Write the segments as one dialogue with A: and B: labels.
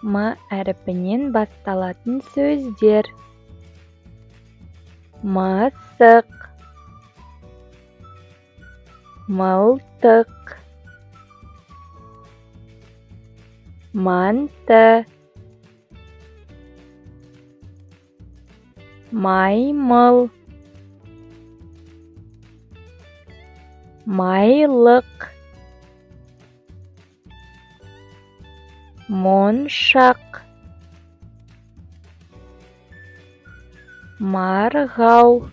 A: М әрпінен басталатын сөздер. Мысық, мылтық, манты, маймыл, майлық, моншақ, марғау,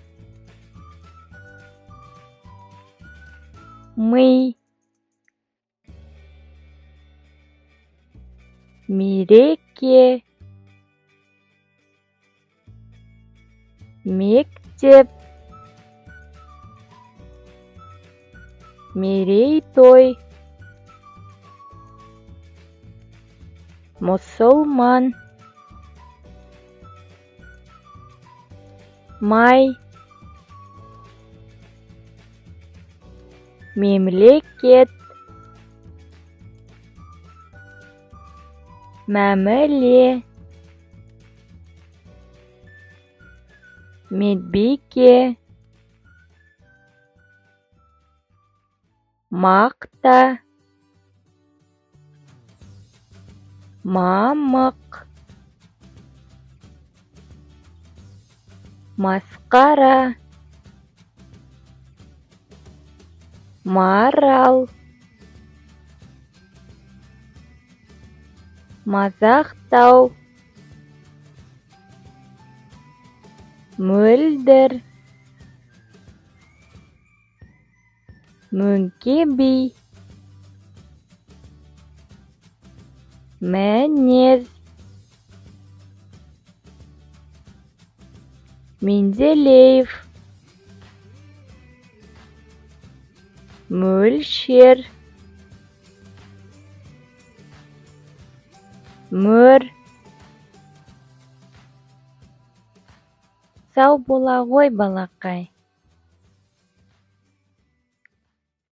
A: ми, мереке, мектеп, мерейтой, мұсылман, май, мемлекет, мәміле, медбике, мақта, мамық, масқара, марал, мазақтау, мөлдір, Мөңке би, мінез, Менделеев, мөлшер, мөр. Сау бола ғой, балақай.